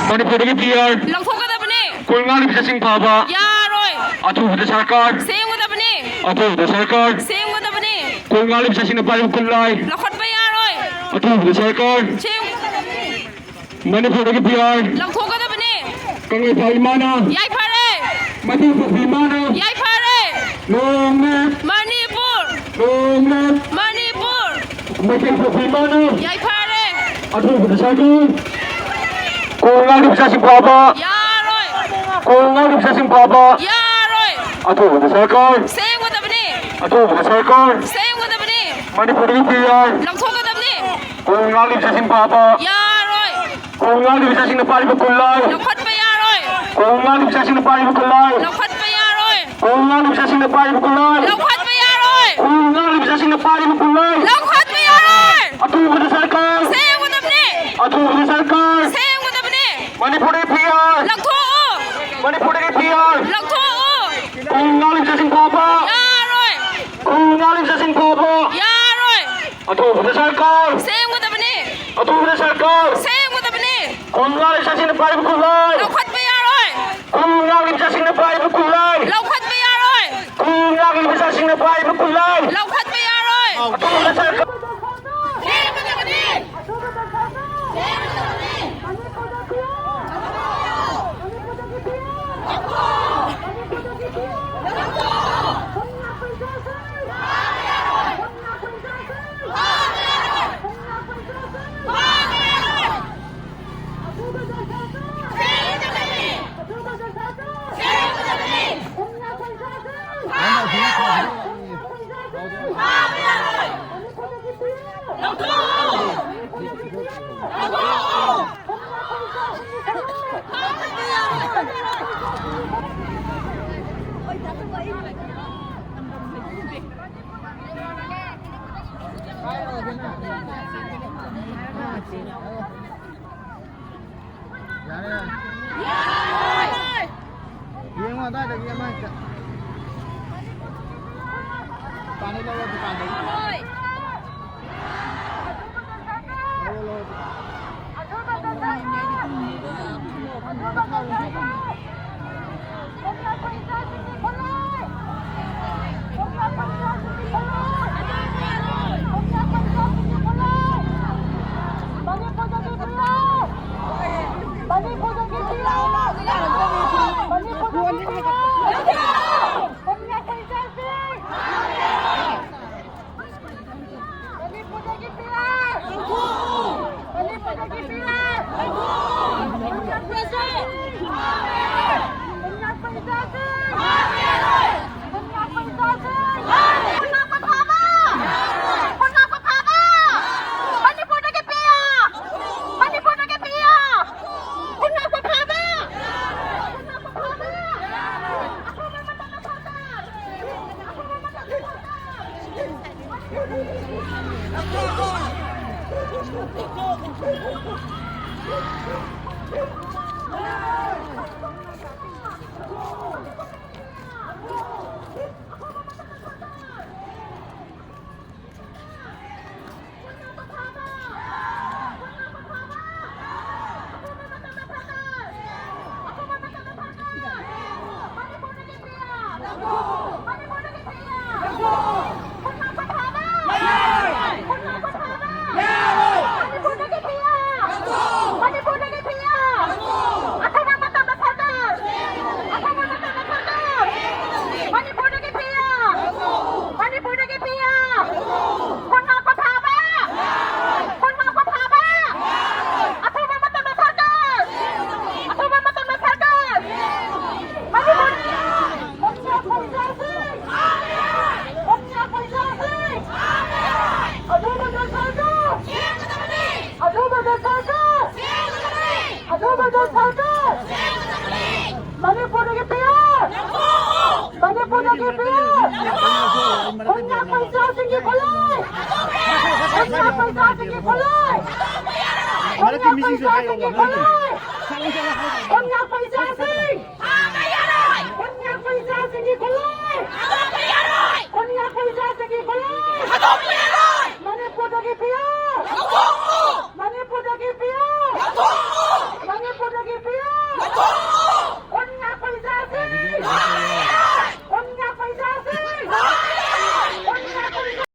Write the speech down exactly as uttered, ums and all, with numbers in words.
ꯃꯅꯤꯄꯨꯔꯗꯒꯤ P R ꯂꯧꯊꯣꯛꯀꯗꯕꯅꯤ꯫ ꯀꯣꯜꯉꯥꯟ ꯅꯨꯄꯤꯁꯛꯁꯤꯡ ꯐꯥꯕ꯫ ꯌꯥꯔꯣꯏ꯫ ꯑꯊꯨꯕꯗ ꯁꯔꯀꯥꯔ꯫ ꯁꯦꯝꯒꯗꯕꯅꯤ꯫ ꯑꯊꯨꯕꯗ ꯁꯔꯀꯥꯔ꯫ ꯁꯦꯝꯒꯗꯕꯅꯤ꯫ ꯀꯣꯜꯉꯥꯟ ꯅꯨꯄꯤꯁꯛꯁꯤꯡꯅ ꯄꯥꯏꯔꯤꯕ ꯈꯨꯠꯂꯥꯏ꯫ ꯂꯧꯈꯠꯄ ꯌꯥꯔꯣꯏ꯫ ꯑꯊꯨꯕꯗ ꯁꯔꯀꯥꯔ꯫ ꯁꯦꯝ- ꯃꯅꯤꯄꯨꯔꯗꯒꯤ ꯄꯤ ꯑꯥꯔ ꯂꯧꯊꯣꯛꯀꯗꯕꯅꯤ꯫ ꯀꯪꯂꯩꯄꯥꯛ ꯏꯃꯥꯅ꯫ ꯌꯥꯏꯐꯔꯦ꯫ ꯃꯇꯦꯡ ꯄꯥꯡꯕꯤ ꯏꯃꯥꯅ꯫ ꯌꯥꯏꯐꯔꯦ꯫ Long live꯫ Manipur. Long live꯫ Manipur. Meitei ꯄꯣꯛꯄꯤ ꯏꯃꯥꯅ꯫ ꯌꯥꯏꯐꯔꯦ꯫ ꯑꯊꯨꯕꯗ ꯁꯔꯀꯥꯔ꯫ ꯀꯣꯜꯉꯥꯟ ꯅꯨꯄꯤꯁꯛꯁꯤꯡ ꯐꯥꯕ꯫ ꯌꯥꯔꯣꯏ꯫ ꯀꯣꯜꯉꯥꯟ ꯅꯨꯄꯤꯁꯛꯁꯤꯡ ꯐꯥꯕ꯫ ꯌꯥꯔꯣꯏ꯫ ꯑꯊꯨꯕꯗ ꯁꯔꯀꯥꯔ꯫ ꯁꯦꯝꯒꯗꯕꯅꯤ꯫ ꯑꯊꯨꯕꯗ ꯁꯔꯀꯥꯔ꯫ ꯁꯦꯝꯒꯗꯕꯅꯤ꯫ ꯃꯅꯤꯄꯨꯔꯗꯒꯤ ꯄꯤ ꯑꯥꯔ ꯂꯧꯊꯣꯛꯀꯗꯕꯅꯤ꯫ ꯀꯣꯜꯉꯥꯟ ꯅꯨꯄꯤꯁꯛꯁꯤꯡ ꯐꯥꯕ꯫ ꯌꯥꯔꯣꯏ꯫ ꯀꯣꯜꯉꯥꯟ ꯅꯨꯄꯤꯁꯛꯁꯤꯡꯅ ꯄꯥꯏꯔꯤꯕ ꯈꯨꯠꯂꯥꯏ꯫ ꯂꯧꯈꯠꯄ ꯌꯥꯔꯣꯏ꯫ ꯀꯣꯜꯉꯥꯟ ꯅꯨꯄꯤꯁꯛꯁꯤꯡꯅ ꯄꯥꯏꯔꯤꯕ ꯈꯨꯠꯂꯥꯏ꯫ ꯂꯧꯈꯠꯄ ꯌꯥꯔꯣꯏ꯫ ꯀꯣꯜꯉꯥꯟ ꯅꯨꯄꯤꯁꯛꯁꯤꯡꯅ ꯄꯥꯏꯔꯤꯕ ꯈꯨꯠꯂꯥꯏ꯫ ꯂꯧꯈꯠꯄ ꯌꯥꯔꯣꯏ꯫ ꯀꯣꯜꯉꯥꯟ ꯅꯨꯄꯤꯁꯛꯁꯤꯡꯅ ꯄꯥꯏꯔꯤꯕ ꯈꯨꯠꯂꯥꯏ꯫ ꯂꯧꯈꯠꯄ ꯌꯥꯔꯣꯏ꯫ ꯑꯊꯨꯕꯗ ꯁꯔꯀꯥꯔ꯫ ꯁꯦꯝꯒꯗꯕꯅꯤ꯫ ꯑꯊꯨꯕꯗ ꯁꯔꯀꯥꯔ꯫ ꯁꯦꯝꯒꯗꯕꯅꯤ꯫ ꯃꯅꯤꯄꯨꯔꯗꯒꯤ ꯐꯤ ꯌꯥꯔꯣꯏ꯫ ꯂꯧꯊꯣꯛꯑꯣ꯫ ꯃꯅꯤꯄꯨꯔꯗꯒꯤ ꯐꯤ ꯌꯥꯔꯣꯏ꯫ ꯂꯧꯊꯣꯛꯑꯣ꯫ ꯈꯨꯟ ꯉꯥꯛꯂꯤꯕꯁꯤꯡ ꯐꯥꯕ꯫ ꯌꯥꯔꯣꯏ꯫ ꯈꯨꯟ ꯉꯥꯛꯂꯤꯕꯁꯤꯡ ꯐꯥꯕ꯫ ꯌꯥꯔꯣꯏ꯫ ꯑꯊꯨꯕꯗ ꯁꯔꯀꯥꯔ꯫ ꯁꯦꯝꯒꯗꯕꯅꯤ꯫ ꯑꯊꯨꯕꯗ ꯁꯔꯀꯥꯔ꯫ ꯁꯦꯝꯒꯗꯕꯅꯤ꯫ ꯈꯨꯟ ꯉꯥꯛꯂꯤꯕꯁꯤꯡꯅ ꯄꯥꯏꯕ ꯈꯨꯠꯂꯥꯏ꯫ ꯂꯧꯈꯠꯄ ꯌꯥꯔꯣꯏ꯫ ꯈꯨꯟ ꯉꯥꯛꯂꯤꯕꯁꯤꯡꯅ ꯄꯥꯏꯕ ꯈꯨꯠꯂꯥꯏ꯫ ꯂꯧꯈꯠꯄ ꯌꯥꯔꯣꯏ꯫ ꯈꯨꯟ ꯉꯥꯛꯂꯤꯕꯁꯤꯡꯅ ꯄꯥꯏꯕ ꯈꯨꯠꯂꯥꯏ꯫ ꯂꯧꯈꯠꯄ ꯌꯥꯔꯣꯏ꯫ ꯑꯊꯨꯕꯗ ꯁꯔꯀꯥꯔ꯫ ꯁꯦꯝꯒꯗꯕꯅꯤ꯫ ꯌꯥꯔꯦ, ꯌꯥꯔꯦ꯫ ꯌꯦꯡꯉꯣ ꯑꯗꯥꯏꯗꯒꯤ ꯑꯃ ꯍꯦꯛꯇ꯫ ꯗꯨꯀꯥꯟꯗꯩ ꯂꯧꯔꯣ, ꯗꯨꯀꯥꯟꯗꯒꯤ꯫ ꯂꯧꯔꯣ, ꯂꯧꯔꯣ, ꯗꯨꯀꯥꯟ꯫ ꯃꯅꯤꯄꯨꯔꯗꯒꯤ ꯄꯤꯔꯥ! ꯃꯅꯤꯄꯨꯔꯗꯒꯤ ꯄꯤꯔꯥ! ꯀꯣꯝꯂꯥꯛꯄ ꯏꯆꯥꯁꯤꯡ! ꯀꯣꯝꯂꯥꯛꯄ ꯏꯆꯥꯁꯤꯡ! ꯃꯅꯤꯄꯨꯔꯗꯒꯤ ꯐꯤꯌꯥ! ꯈꯨꯟꯅꯥꯏ ꯄꯊꯥꯕ! ꯈꯨꯟꯅꯥꯏ ꯄꯊꯥꯕ! ꯃꯅꯤꯄꯨꯔꯗꯒꯤ ꯐꯤꯌꯥ! ꯃꯅꯤꯄꯨꯔꯗꯒꯤ ꯐꯤꯌꯥ! ꯑꯊꯨꯕ ꯃꯇꯝꯗ ꯁꯔꯀꯥꯔ! ꯑꯊꯨꯕ ꯃꯇꯝꯗ ꯁꯔꯀꯥꯔ! ꯃꯅꯤꯄꯨꯔꯗꯒꯤ ꯐꯤꯌꯥ! ꯃꯅꯤꯄꯨꯔꯗꯒꯤ ꯐꯤꯌꯥ! ꯈꯨꯟꯅꯥꯏ ꯄꯊꯥꯕ! ꯈꯨꯟꯅꯥꯏ ꯄꯊꯥꯕ! ꯑꯊꯨꯕ ꯃꯇꯝꯗ ꯁꯔꯀꯥꯔ! ꯑꯊꯨꯕ ꯃꯇꯝꯗ ꯁꯔꯀꯥꯔ! ꯃꯅꯤꯄꯨꯔ! ꯈꯨꯟꯅꯥꯏ ꯄꯊꯥꯕ! ꯈꯨꯟꯅꯥꯏ ꯄꯊꯥꯕ! ꯑꯊꯨꯕ ꯃꯇꯝꯗ ꯁꯔꯀꯥꯔ! ꯑꯊꯨꯕ ꯃꯇꯝꯗ ꯁꯔꯀꯥꯔ! ꯑꯊꯨꯕ ꯃꯇꯝꯗ ꯁꯔꯀꯥꯔ! ꯃꯅꯤꯄꯨꯔꯗꯒꯤ ꯄꯤꯌꯣ! ꯃꯅꯤꯄꯨꯔꯗꯒꯤ ꯄꯤꯌꯣ! ꯈꯨꯟꯅꯥꯏ ꯄꯩꯁꯥꯁꯤꯡꯒꯤ ꯈꯨꯠꯂꯥꯏ! ꯈꯨꯟꯅꯥꯏ ꯄꯩꯁꯥꯁꯤꯡꯒꯤ ꯈꯨꯠꯂꯥꯏ! ꯈꯨꯟꯅꯥꯏ ꯄꯩꯁꯥꯁꯤꯡꯒꯤ ꯈꯨꯠꯂꯥꯏ! ꯈꯨꯟꯅꯥꯏ